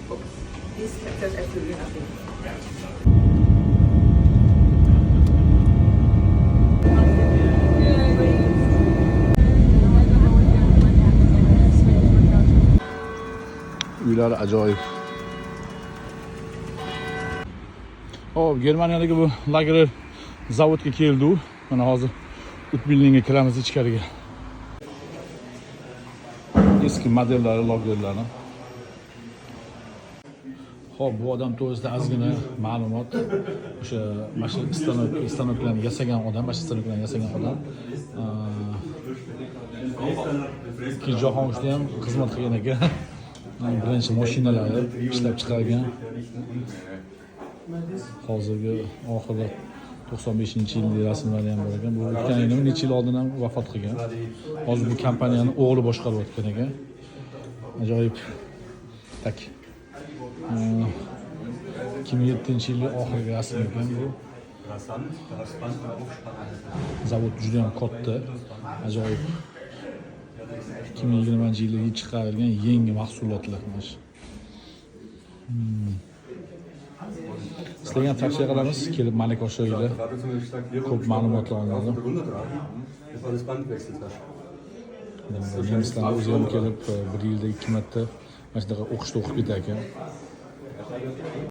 books. This captures absolutely nothing. Uylari ajoyib. Hop, Germaniyadagi bu lager zavodga keldi u. Mana hozir Utbillingga kiramiz ichkariga. Eski modellari lagerlarni. Xo'p, bu odam to'g'risida ozgina ma'lumot. O'sha mana shu stanoklarni yasagan odam, mana shu stanoklarni yasagan odam. Ikkinchi jahon urushida ham xizmat qilgan ekan. Birinchi mashinalari ishlab chiqargan. Hozirgi oxiri 95-yillik rasmlari ham bor ekan. Bu o'tgan yil necha yil oldin ham vafot qilgan. Hozir bu kompaniyani o'g'li boshqarayotgan ekan. Ajoyib. Tak. 2007-yillik oxirgi rasm ekan bu. Zavod juda ham katta, ajoyib. 2020-yilda chiqarilgan yangi mahsulotlar mana shu. Sizlarga ham tavsiya qilamiz, kelib malaka oshiringlar. Ko'p ma'lumotlar olinadi. Nemislarni o'zi ham kelib bir yilda 2 marta mana shunaqa o'qishda o'qib ketar ekan.